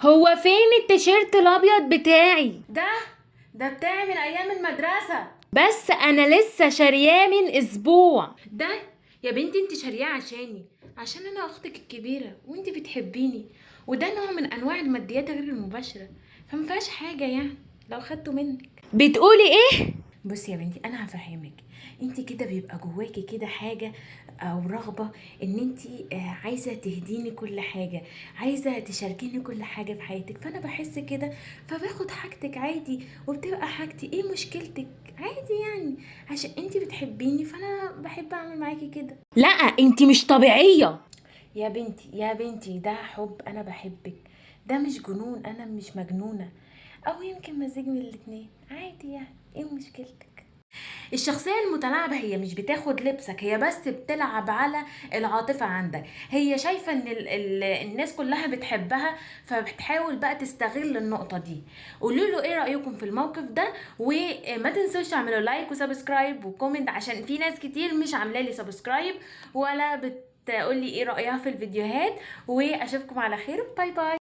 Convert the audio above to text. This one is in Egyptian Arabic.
هو فين التيشيرت الابيض بتاعي؟ ده بتاعي من ايام المدرسة. بس انا لسه شارياه من اسبوع. ده يا بنتي انت شارياه عشاني، عشان انا اختك الكبيرة وانت بتحبيني، وده نوع من انواع الماديات غير المباشرة، فما فيهاش حاجة يعني لو خدته منك. بتقولي ايه؟ بصي يا بنتي انا هفهمك، انت كده بيبقى جواكي كده حاجة او رغبة ان انت عايزه تهديني كل حاجة، عايزه تشاركيني كل حاجة في حياتك، فانا بحس كده فباخد حاجتك عادي وبتبقى حاجتي. ايه مشكلتك؟ عادي يعني، عشان انت بتحبيني فانا بحب اعمل معاكي كده. لا انت مش طبيعية. يا بنتي يا بنتي ده حب، انا بحبك، ده مش جنون، انا مش مجنونة، او يمكن مزيج من الاتنين، عادي يعني، ايه مشكلتك؟ الشخصية المتلاعبة هي مش بتاخد لبسك، هي بس بتلعب على العاطفة عندك، هي شايفة ان ال ال الناس كلها بتحبها، فبتحاول بقى تستغل النقطة دي. قولوا له ايه رأيكم في الموقف ده، وما تنسوش تعملوا like و subscribe و comment، عشان في ناس كتير مش عاملة لي subscribe ولا بتقولي ايه رأيها في الفيديوهات. واشوفكم على خير، bye bye.